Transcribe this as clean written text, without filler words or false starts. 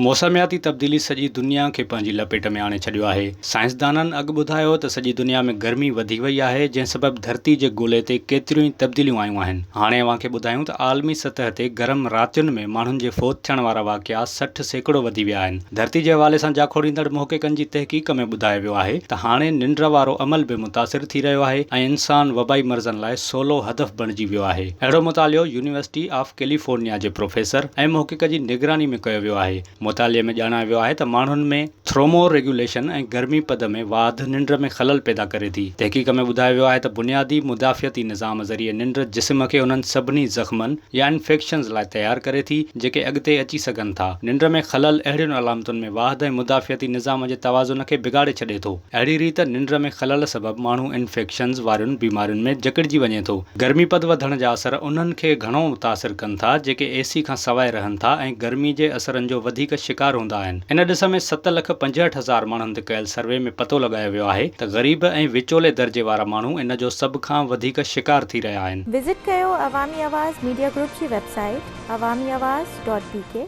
موسمياتي تبديلي سڄي دنيا کي پنهنجي لپيٽ ۾ آڻي ڇڏيو آهي. سائنسدانن اڳ ٻڌايو ته سڄي دنيا ۾ گرمي وڌي وئي آهي جنهن سبب ڌرتي جي گولي تي ڪيتريون ئي تبديليون آيون آهن. هاڻي اوهان کي ٻڌايون ته عالمي سطح تي گرم راتين ۾ ماڻهن جي فوت ٿيڻ وارا واقعا 60% وڌي ويا آهن. ڌرتي جي حوالي سان جاکوڙيندڙ محققن جي تحقيق ۾ ٻڌايو ويو آهي ته هاڻي ننڊ وارو عمل به متاثر ٿي رهيو آهي ۽ انسان وبائي مرضن لاء سولو هدف بڻجي ويو آهي. اهڙو مطالعو يونيورسٽي آف ڪيليفورنيا جي پروفيسر ۽ محقق جي نگراني ۾ ڪيو ويو آهي. مطالعي ۾ ڄاڻايو ويو آهي ته ماڻهن ۾ ٿرمو ريگيوليشن ۽ گرمي پد ۾ واڌ ننڊ ۾ خلل پيدا ڪري ٿي. تحقيق ۾ ٻڌايو ويو آهي ته بنيادي مدافعتي نظام ذريعي ننڊ جسم کي انهن سڀني زخمن يا انفيڪشنز لاء تيار ڪري ٿي جيڪي اڳتي اچي سگهن ٿا. ننڊ ۾ خلل اهڙين علامتن ۾ واڌ ۽ مدافعتي نظام جي توازن کي بگاڙي ڇڏي ٿو. اهڙي ريت ننڊ ۾ خلل سبب ماڻهو انفيڪشنز وارين بيمارين ۾ جڪڙجي وڃي ٿو. گرمي پد وڌڻ جا اثر انهن کي گهڻو متاثر ڪن ٿا جيڪي اي سي کان سواء رهن ٿا ۽ گرمي جي اثرن جو وڌيڪ شڪار هوندا آهن. ان ڏس ۾ 7,65,000 ماڻهن تي ڪيل سروي ۾ پتو لڳايو ويو آهي ته غريب ۽ وچولي درجي وارا ماڻهو ان جو سڀ کان وڌيڪ شڪار ٿي رهيا آهن. وزٽ ڪيو عوامي آواز ميڊيا گروپ جي website Awami Awaz dot B K.